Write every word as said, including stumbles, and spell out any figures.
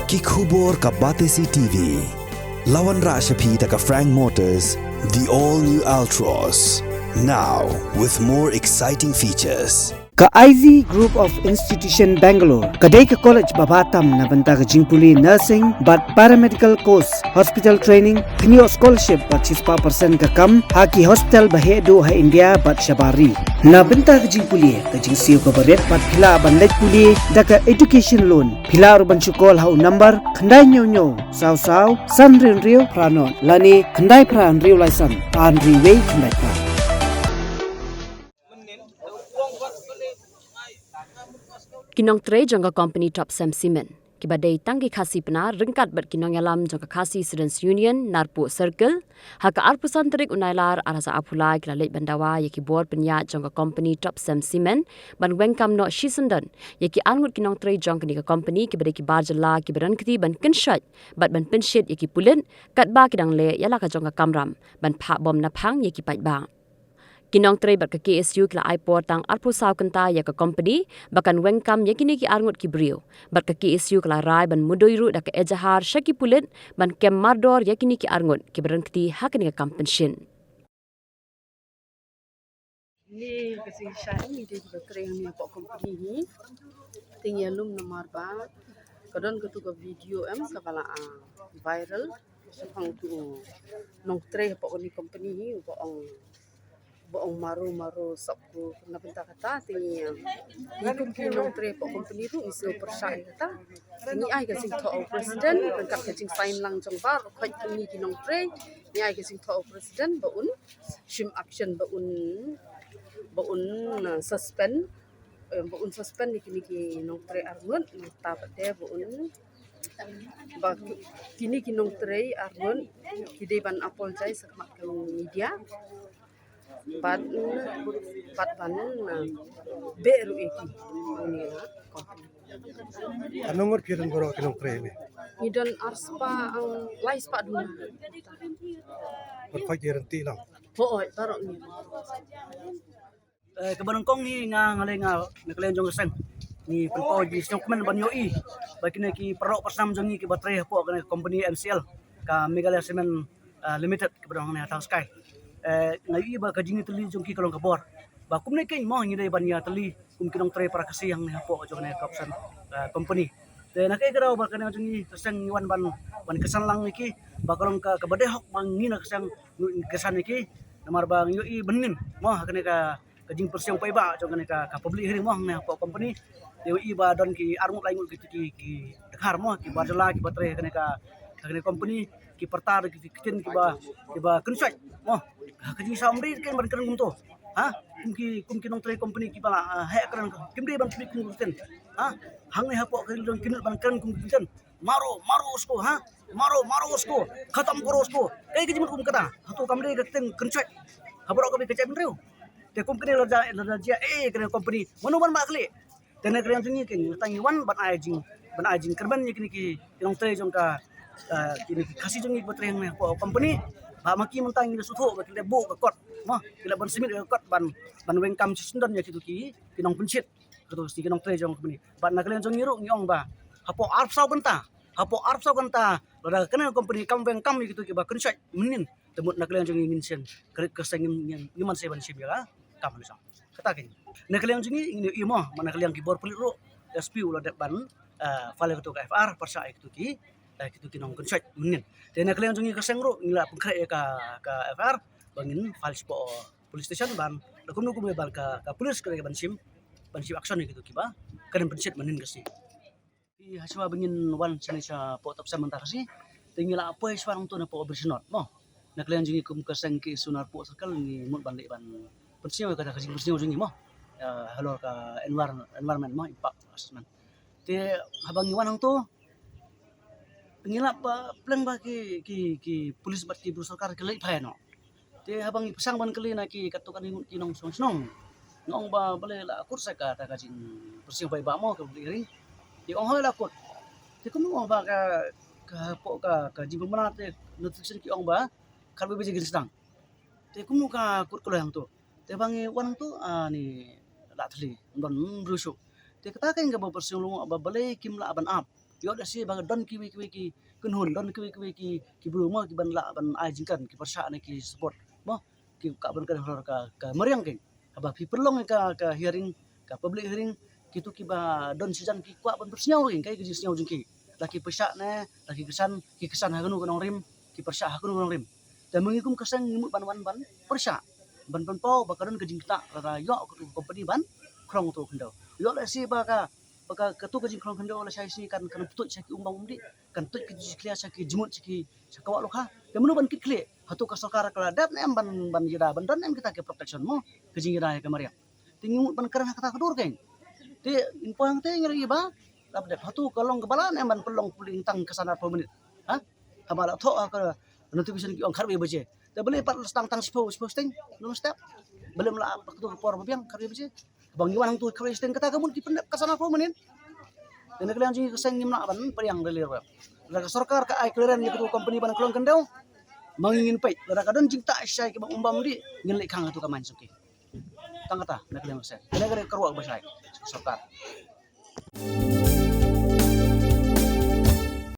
Ki khubor ka Batesi T V. La wanrah sha phi da ka Frank Motors, the all new Altroz. Now with more exciting features. Ka I V Group of Institution Bangalore ka dei ka college ba bha tam na bynta ka jingpule nursing bad paramedical course, hospital training, pynïoh scholarship bad shispah percent ka kam ha ki hospital ba heh duh ha India bad shabar ri. Na bynta ka jingpule, ka jingsiew kaba rit bad phi lah ban leit pule da ka education loan. Phi lah ruh ban shu call ha u number khyndai hynñiew hynñiew saw saw san hynriew hynriew phra nod lane khyndai phra hynriew lai san ar hynriew wei khyndai phra. Ki nongtrei jong ka company Topcem Cement, kiba dei tang ki Khasi Pnar, ryngkat bad ki nongïalam jong ka Khasi Students Union Narpuh Circle, ha ka arphew san tarik u Nailar arhajar arphew lai, ki la leit ban dawa ïa ki bor pynïaid jong ka company Topcem Cement ban weng kam noh shisyndon ïa ki arngut ki nongtrei jong kane ka company kiba dei ki bar jylla kiba don kti ban kynshoit bad ban pynshit ïa ki pulit katba ki dang leh ïa la ka jong ka kamram ban phah bom naphang ïa ki paidbah. Ki nongtrei bad ka K S U ki la ai por tang arphew saw kynta ïa ka company ba kan weng kam ïa kine ki arngut ki briew. Bad ka K S U ka la rai ban mudui ruh da ka ejahar sha ki pulit ban kem mardor ïa kine ki arngut kiba don kti ha kane ka kam pynshit. Ni ka shisha ni dei ba trei ni pok company ni. Ting ïa lum namar ba ka don katu ka video em kaba la, ah, viral. Shaphang tu nongtrei hapoh kani company hi ba ong, ba ong maru maru sop ku na bynta kata te ngi, ngi kum ki nongtrei hapoh company tu ngi sngewpyrshah ïa kata. Te ngi ai ka jingthoh u president ryngkat ka jingsign lang jong baroh khoit kini ki nongtrei. Ngi ai ka jingthoh u president ba un shim action ba un, ba un, uh, suspend, eh, ba un suspend ïa kini ki nongtrei arngut, nangta pat de ba un, ba ki-, kini ki nongtrei arngut ki dei ban apologize ha khmat ka media. Bad, bad ban, uh, beh ruh ïa ki. Katno ngut phi don baroh ki nongtrei ne? Ngi don arspah, um, laispah duna. Bad phi ki rynti lang. Hooid, baroh ngi. Eh, kaba nyngkong ngi nga, nga lei nga na ka liang jong ka seng ngi pynpaw jingsngewkmen ban ïohi ba kine ki paralok parsnam jong ngi kiba trei hapoh kane ka company M C L, ka Meghalaya Cement, eh, Limited, kaba don hangne ha Thangskai. Eh, nga ïohi ba ka jingïatylli jong ki ka long ka bor. Ba kumne keiñ mo ngi dei ban ïatylli kum ki nongtrei para Khasi hangne hapoh jong kane ka Topcem, eh, company. Te na kaei ka daw ba ka liang jong ngi ka seng ngi wan ban, ban kyrshan lang ïa ki ba ka long ka, kaba dei hok ba ngi na ka seng ngi kyrshan ïa ki. Namar ba ngi ïohi mynnin mo ha kane ka ka jingpyrshang paidbah jong kane ka, ka public hearing mo hangne hapoh company. Te ïohi ba don ki arngut laingut ki, ki, ki dkhar mo, ki bar jylla kiba trei ha kane ka, ha kane company, ki pyrta da ki, ki ktien kiba, kiba kynshoit mo. Ha ka jingsaw ym dei ken ban kren kumto. Ha? Kum ki, kum ki nongtrei company kiba la, ah, heh kren, kim dei ban pynbit kum ki ktien. Ha? Hangne hapoh ka ri don kim dei ban kren kum ki ktien. Maro, maro usko, ha? Maro, maro usko. Khatam karo usko. Kaei ka jingmut kum kata? Hato kam dei ka ktien kynshoit ha baroh kawei ka jaitbynriew? Te kum kane lada, lada jia, eh, kane company mano ban mah khlieh? Te na ka liang jong ngi keiñ tang ngi wan ban ai jing, ban ai jingkyrmen ïa kine ki, ki nongtrei jong ka, eh, kine ki Khasi jong ngi kiba trei hangne hapoh company. Ba ma ki mynta ngi la sngewthuh ba ki la buh ka kot, mo, ki la ban submit ka kot ban, ban weng kam shisyndon ïa kitu ki, ki nongpynshit. Katu ki nongtrei jong ka company. Bad na ka liang jong ngi ruh ngi ong ba hapoh arphew saw kynta, hapoh arphew saw kynta lada kane ka company kam weng kam ïa kitu kiba kynshoit mynnin, te mut na ka liang jong ngi ngin shem, ka, ka seng ngin, ngin, ngim man shem ban shem ïa ka kam ha nusang. Kata keiñ. Na ka liang jong ngi ngin ïohi mo, ma na ka liang ki bor pulit ruh, S P u la dep ban, eh, file ïa katu ka F I R pyrshah ïa kitu ki, eh, kitu ki nongkynshoit mynnin. Te na ka liang jong ngi ka seng ruh ngi la pynkhreh ïa ka, ka F I R ba ngin file shapoh police station ban, da kumno kumno ban ka, ka police ka ban shim, ban shim action ïa kitu kiba kren pynshit mynnin ka sngi. Te hashwa ba ngin wan shane shapoh Topcem mynta ka sngi, te ngi la poi shwa nangto napoh Birshnod mo. Na ka liang jong ngi kum ka seng K S U Narpuh Circle ngi mut ban leh ban pynsngew ïa kata ka jingpynsngew jong ngi mo. Ïa halor ka envir-, environment mo, impact assessment. Te haba ngi wan hangto ngi lap ba pleng ba ki, ki, ki police bad ki bru sorkar ki leit phai noh. Te haba ngi pyrshang ban kylli na ki katto katne ngut ki nongshong shnong, ngi ong ba balei la kut sa kata ka jingpyrsngew paidbah mo ka public hearing. Ki ong hooid la kut. Te kumno ong ba ka, ka hapoh ka, ka jingpynbna te notification ki ong ba khatwei baje ngin sdang. Te kumno ka kut kloi hangto? Te ba ngi wan hangto, ah, ni la thli, ym don briew shuh. Te kata keiñ kaba pyrshang long ba balei kim lah ban ap. Ïoh lehse ba don kiwei kiwei ki kynhun, don kiwei kiwei ki, ki briew mo, ki ban lah ban ai jingkren, ki pyrshah ne ki support mo, ki kwah ban kren halor ka, ka mariang kein. Haba phi pynlong ka, ka hearing, ka public hearing, kito kiba don shijan ki kwah ban pynsngew kein, kaei ka jingsngew jong ki. La ki pyrshah ne, la ki kyrshan, ki kyrshan ha kano ka nongrim, ki pyrshah ha kano ka nongrim. Te ma ngi kum ka seng ngi mut ban wan ban pyrshah, ban pynpaw ba ka don ka jingktah lada ïoh katu ka company ban khlong katu ka khyndew. Ïoh lehse ba ka, ba ka, katu ka jingkhlong khyndew lashai sngi kan, kan pyntut sha ki um bam um dih, kan tuid ki jingkhlia sha ki jingmut, sha ki, sha ka wah lukha. Te mano ban kitkhlieh? Hato ka sorkar ka la dep ne em ban, ban ïada, ban don ne em kita ki protection mo, ka jingïada ïa ka mariang? Te ngi mut ban kren ha kata ka dur kein. Te in poi hangte ngi ïohi ba la dep, hato ka long kaba lah ne em ban pynlong polling tang ka san arphew minit? Ha? Haba la thoh ha ka notification ki ong khatwei baje. Te balei pat la sdang tang shiphew, shiphew shiteng, nym step. Balei ym lah ha katu ka por ba biang, khatwei baje? Ba ngi wan hangtu khatwei shiteng, kata ka mut ki pyndep ka san arphew minit. Te na ka liang jong ngi ka seng ngim lah ban pdiang da lei ruh. Lada ka sorkar ka ai clearance ïa katu ka company ban khlong khyndew, ma ngi ngin peit. Lada ka don jingktah shisha ïa ki bam um bam dih, ngin leit khang ha katu ka mine jong ki. Tang kata na ka liang ka seng. Kane ka dei ka ruh ba shai ka sorkar.